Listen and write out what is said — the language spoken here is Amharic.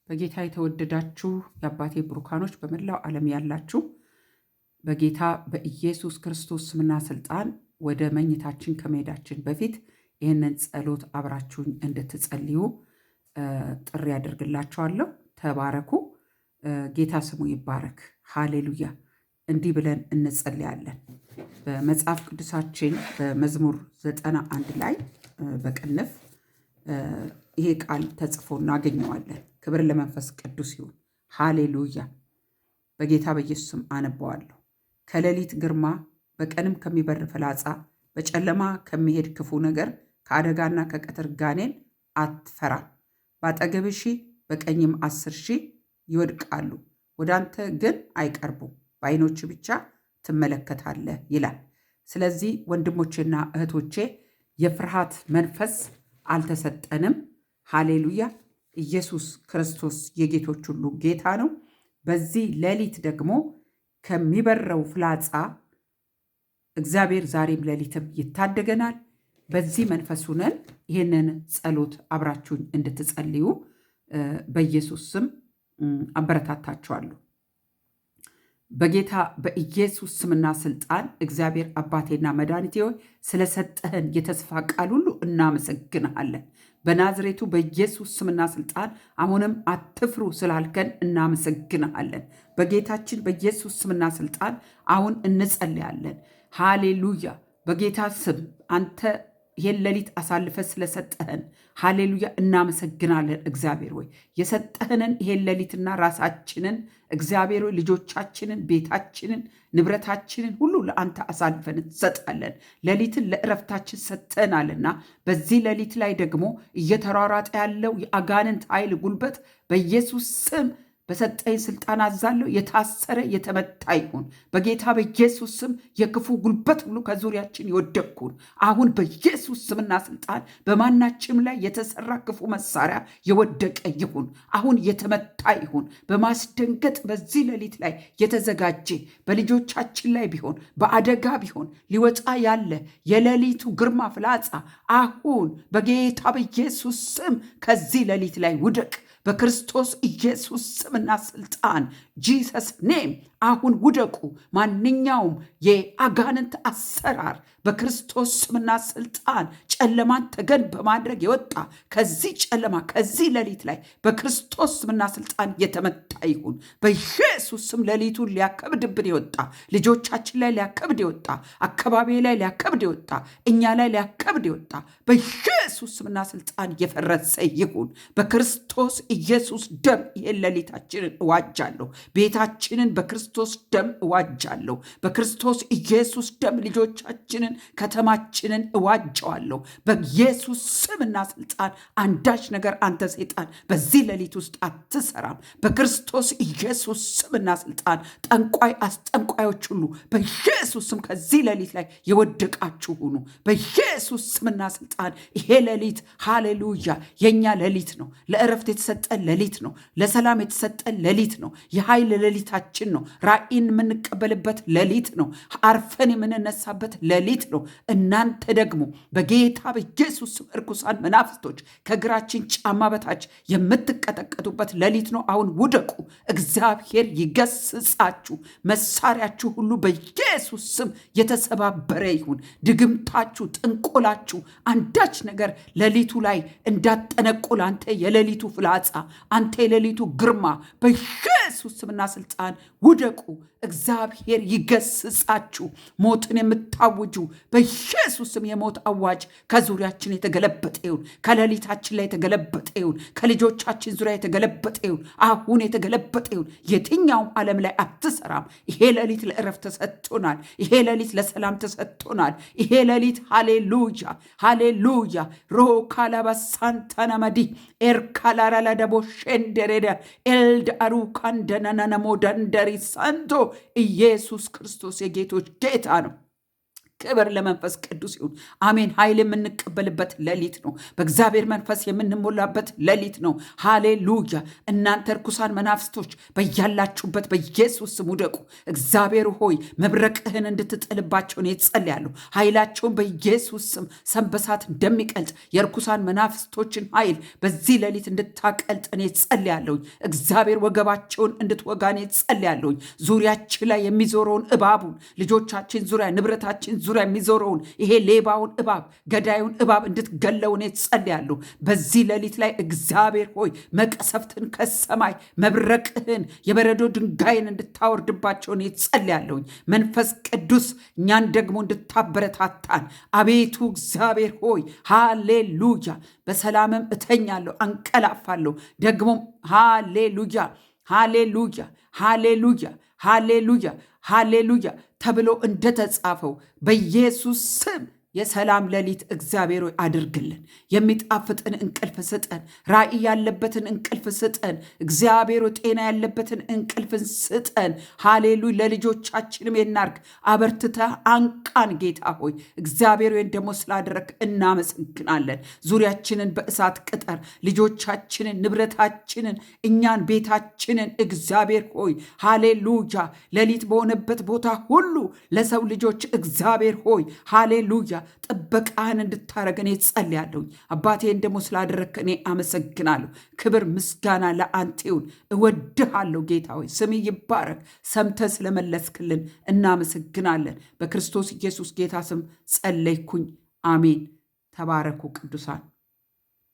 በጌታ የተወደዳችሁ የአባቴ ብሩካኖች፣ በመላው ዓለም ያላችሁ፣ በጌታ በኢየሱስ ክርስቶስ ስምና ስልጣን ወደ መኝታችን ከመሄዳችን በፊት ይህንን ጸሎት አብራችሁኝ እንድትጸልዩ ጥሪ አደርግላችኋለሁ። ተባረኩ። ጌታ ስሙ ይባረክ። ሃሌሉያ። እንዲህ ብለን እንጸልያለን። በመጽሐፍ ቅዱሳችን በመዝሙር 91 ላይ በቅንፍ ይሄ ቃል ተጽፎ እናገኘዋለን። ክብር ለመንፈስ ቅዱስ ይሁን። ሃሌሉያ። በጌታ በኢየሱስ ስም አነበዋለሁ። ከሌሊት ግርማ፣ በቀንም ከሚበር ፍላጻ፣ በጨለማ ከሚሄድ ክፉ ነገር፣ ከአደጋና ከቀትር ጋኔን አትፈራም። በአጠገብህ 1000 በቀኝም 10,000 ይወድቃሉ፣ ወደ አንተ ግን አይቀርቡም። በዓይኖችህ ብቻ ትመለከታለህ ይላል። ስለዚህ ወንድሞቼና እህቶቼ፣ የፍርሃት መንፈስ አልተሰጠንም። ሃሌሉያ። ኢየሱስ ክርስቶስ የጌቶች ሁሉ ጌታ ነው። በዚህ ሌሊት ደግሞ ከሚበረው ፍላጻ እግዚአብሔር ዛሬም ሌሊትም ይታደገናል። በዚህ መንፈስ ሆነን ይህንን ጸሎት አብራችሁኝ እንድትጸልዩ በኢየሱስ ስም አበረታታችኋለሁ። በጌታ በኢየሱስ ስምና ስልጣን እግዚአብሔር አባቴና መድኃኒቴ ሆይ፣ ስለሰጠህን የተስፋ ቃል ሁሉ እናመሰግንሃለን። በናዝሬቱ በኢየሱስ ስምና ስልጣን አሁንም አትፍሩ ስላልከን እናመሰግንሃለን። በጌታችን በኢየሱስ ስምና ስልጣን አሁን እንጸልያለን። ሃሌሉያ። በጌታ ስም አንተ ይህን ሌሊት አሳልፈህ ስለሰጠህን ሃሌሉያ እናመሰግናለን። እግዚአብሔር ሆይ፣ የሰጠህንን ይሄን ሌሊትና ራሳችንን፣ እግዚአብሔር ሆይ፣ ልጆቻችንን፣ ቤታችንን፣ ንብረታችንን ሁሉ ለአንተ አሳልፈን እንሰጣለን። ሌሊትን ለእረፍታችን ሰጥተናልና በዚህ ሌሊት ላይ ደግሞ እየተሯሯጠ ያለው የአጋንንት ኃይል ጉልበት በኢየሱስ ስም በሰጠኸኝ ስልጣን አዛለሁ። የታሰረ የተመታ ይሁን። በጌታ በኢየሱስ ስም የክፉ ጉልበት ሁሉ ከዙሪያችን የወደቀ ይሁን። አሁን በኢየሱስ ስምና ስልጣን በማናችንም ላይ የተሰራ ክፉ መሳሪያ የወደቀ ይሁን። አሁን የተመታ ይሁን። በማስደንገጥ በዚህ ሌሊት ላይ የተዘጋጀ፣ በልጆቻችን ላይ ቢሆን፣ በአደጋ ቢሆን፣ ሊወጣ ያለ የሌሊቱ ግርማ ፍላጻ አሁን በጌታ በኢየሱስ ስም ከዚህ ሌሊት ላይ ውደቅ። በክርስቶስ ኢየሱስ ስምና ስልጣን Jesus name አሁን ውደቁ። ማንኛውም የአጋንንት አሰራር በክርስቶስ ስምና ስልጣን ጨለማን ተገን በማድረግ የወጣ ከዚህ ጨለማ ከዚህ ሌሊት ላይ በክርስቶስ ስምና ስልጣን የተመታ ይሁን። በኢየሱስ ስም ሌሊቱን ሊያከብድብን የወጣ፣ ልጆቻችን ላይ ሊያከብድ የወጣ፣ አካባቢ ላይ ሊያከብድ የወጣ፣ እኛ ላይ ሊያከብድ የወጣ በኢየሱስ ስምና ስልጣን የፈረሰ ይሁን። በክርስቶስ ኢየሱስ ደም ይህን ሌሊታችንን እዋጃለሁ። ቤታችንን በክርስቶስ ደም እዋጃለሁ። በክርስቶስ ኢየሱስ ደም ልጆቻችንን፣ ከተማችንን እዋጀዋለሁ። በኢየሱስ ስምና ስልጣን አንዳች ነገር አንተ ሰይጣን በዚህ ሌሊት ውስጥ አትሰራም። በክርስቶስ ኢየሱስ ስምና ስልጣን ጠንቋይ፣ አስጠንቋዮች ሁሉ በኢየሱስ ስም ከዚህ ሌሊት ላይ የወደቃችሁ ሁኑ። በኢየሱስ ስምና ስልጣን ይሄ ሌሊት ሃሌሉያ የእኛ ሌሊት ነው። ለእረፍት የተሰጠን ሌሊት ነው። ለሰላም የተሰጠን ሌሊት ነው። የኃይል ሌሊታችን ነው። ራእይን የምንቀበልበት ሌሊት ነው። አርፈን የምንነሳበት ሌሊት ነው። እናንተ ደግሞ በጌታ በኢየሱስ ስም እርኩሳን መናፍስቶች ከእግራችን ጫማ በታች የምትቀጠቀጡበት ሌሊት ነው። አሁን ውደቁ። እግዚአብሔር ይገስጻችሁ። መሳሪያችሁ ሁሉ በኢየሱስ ስም የተሰባበረ ይሁን። ድግምታችሁ፣ ጥንቆላችሁ፣ አንዳች ነገር ሌሊቱ ላይ እንዳትጠነቁል አንተ የሌሊቱ ፍላጻ፣ አንተ የሌሊቱ ግርማ በኢየሱስ ስምና ስልጣን ውደቁ። እግዚአብሔር ይገስጻችሁ። ሞትን የምታውጁ በኢየሱስ ስም የሞት አዋጅ ከዙሪያችን የተገለበጠ ይሁን። ከሌሊታችን ላይ የተገለበጠ ይሁን። ከልጆቻችን ዙሪያ የተገለበጠ ይሁን። አሁን የተገለበጠ ይሁን። የትኛውም ዓለም ላይ አትሰራም። ይሄ ሌሊት ለእረፍት ተሰጥቶናል። ይሄ ሌሊት ለሰላም ተሰጥቶናል። ይሄ ሌሊት ሃሌሉያ ሃሌሉያ ሮካላባሳንታናመዲ ኤርካላራላደቦ ሼንደሬደ ኤልድ አሩካንደናናሞ ደንደሪ ሳንቶ። ኢየሱስ ክርስቶስ የጌቶች ጌታ ነው። ክብር ለመንፈስ ቅዱስ ይሁን። አሜን። ኃይል የምንቀበልበት ሌሊት ነው። በእግዚአብሔር መንፈስ የምንሞላበት ሌሊት ነው። ሃሌሉያ። እናንተ ርኩሳን መናፍስቶች በያላችሁበት በኢየሱስ ስም ውደቁ። እግዚአብሔር ሆይ፣ መብረቅህን እንድትጥልባቸው እኔ ጸልያለሁ። ኃይላቸውን በኢየሱስ ስም ሰም በሳት እንደሚቀልጥ የርኩሳን መናፍስቶችን ኃይል በዚህ ሌሊት እንድታቀልጥ እኔ ጸልያለሁኝ። እግዚአብሔር ወገባቸውን እንድትወጋ እኔ ጸልያለሁኝ። ዙሪያችን ላይ የሚዞረውን እባቡን፣ ልጆቻችን ዙሪያ፣ ንብረታችን ዙሪያ የሚዞረውን ይሄ ሌባውን እባብ፣ ገዳዩን እባብ እንድትገለው እኔ ጸልያለሁ። በዚህ ሌሊት ላይ እግዚአብሔር ሆይ፣ መቅሰፍትን ከሰማይ፣ መብረቅህን፣ የበረዶ ድንጋይን እንድታወርድባቸው እኔ ጸልያለሁኝ። መንፈስ ቅዱስ እኛን ደግሞ እንድታበረታታን፣ አቤቱ እግዚአብሔር ሆይ፣ ሃሌሉያ። በሰላምም እተኛለሁ፣ አንቀላፋለሁ። ደግሞም ሃሌሉያ፣ ሃሌሉያ፣ ሃሌሉያ፣ ሃሌሉያ፣ ሃሌሉያ ተብሎ እንደተጻፈው በኢየሱስ ስም የሰላም ሌሊት እግዚአብሔር ሆይ አድርግልን። የሚጣፍጥን እንቅልፍ ስጠን። ራእይ ያለበትን እንቅልፍ ስጠን። እግዚአብሔር ሆይ፣ ጤና ያለበትን እንቅልፍን ስጠን። ሃሌሉያ። ለልጆቻችንም የናርግ አበርትተህ አንቃን ጌታ ሆይ። እግዚአብሔር ሆይ፣ ደግሞ ስላደረግክ እናመሰግናለን። ዙሪያችንን በእሳት ቅጠር። ልጆቻችንን፣ ንብረታችንን፣ እኛን፣ ቤታችንን እግዚአብሔር ሆይ፣ ሃሌሉያ። ሌሊት በሆነበት ቦታ ሁሉ ለሰው ልጆች እግዚአብሔር ሆይ፣ ሃሌሉያ፣ ጥበቃህን እንድታረግ እኔ ጸልያለሁኝ። አባቴን ደግሞ ስላደረግክ እኔ አመሰግናለሁ። ክብር ምስጋና ለአንተ ይሁን። እወድሃለሁ ጌታ ሆይ፣ ስምህ ይባረክ። ሰምተህ ስለመለስክልን እናመሰግናለን። በክርስቶስ ኢየሱስ ጌታ ስም ጸለይኩኝ። አሜን። ተባረኩ ቅዱሳን።